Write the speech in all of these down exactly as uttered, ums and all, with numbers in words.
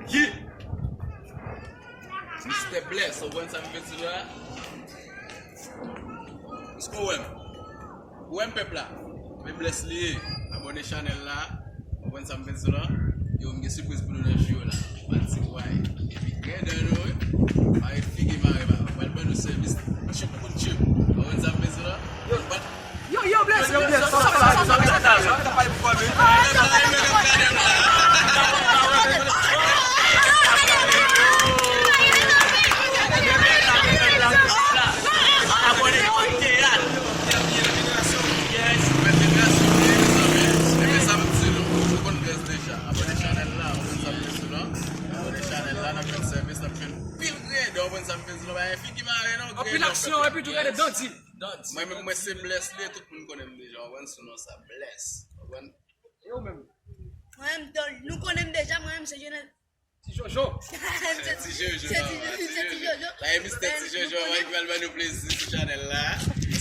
Ki? Mistè Bless, ou konn sa m vle di la? Èske w wè m? Ou wè m pèp la? Men Bless li ye. Abòne chanèl la. Ou konn sa m vle di la? Yo, m gen sipriz pou nou nan jou yo la. Pati way. Epi grandè nou, wi. Mare figi mare ba. Mwen ban nou sèvis. Chip pou chip. Ou konn sa m vle di la? Yo, yo, Bless, yo, Bless. Anpil aksyon, epi tou gade dandi. Mwen menm, mwen se Bless li, tout moun konnen m deja, w konprann, sou non sa, Bless. W konprann? E ou menm? Mwen menm, nou konnen m deja, mwen menm se Jenèl. Ti Jojo. Se ti Jojo. Se ti Jojo. La e mistè ti Jojo, mwen ki pral ban nou plezi sou chanèl la.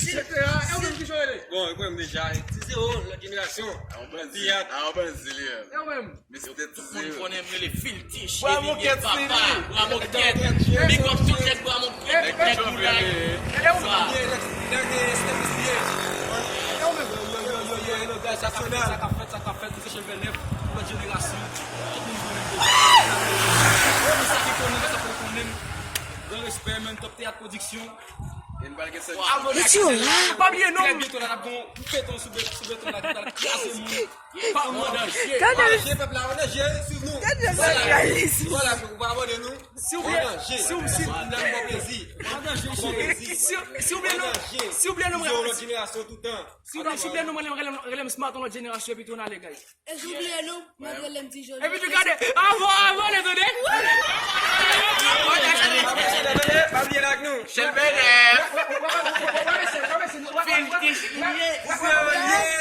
Se te a, e ou menm ki jan w rele? Bon, e mwen menm deja, ti Zero, lòt jenerasyon. A yon bandi, a yon bandi li menm. E ou menm? Mistè ti Zero. Tout moun konnen m rele Filtich. Bwa mokèt papa, bwa mokèt. Big up tout nèg bwa mokèt, nèg Goulay. Sa. Nèg Stepis li ye. E ou menm? Yo, yo, yo, yo, yo, yo, guys, sa k ap fèt, sa k ap fèt, sa k ap fèt, se Seychelles Venn Nèf, lòt jenerasyon. Tout moun konnen m deja. Pou sa ki konnen, sa pou konnen m. Gran respè, man, Top Teyat Pwodiksyon. Abòne ak chanèl la. Pa bliye non. Trè byento la, n ap gon beton sou be-, sou beton la, ki pral kraze moun. Pa an danje. An danje, pèp la, an danje, swiv nou. Vwala, vwala, ou pa abòne nou. Si w byen, si w, si, si, si w byen non, si w byen non, si w byen non, rele m, rele m, rele m Smart, yon lòt jenerasyon, epi tou n ale, guys. E si w byen non, mwen rele m Ti Jojo. Epi tou gade, avan, avan, tande. Pa bliye l ak nou. Seychelles Venn Nèf.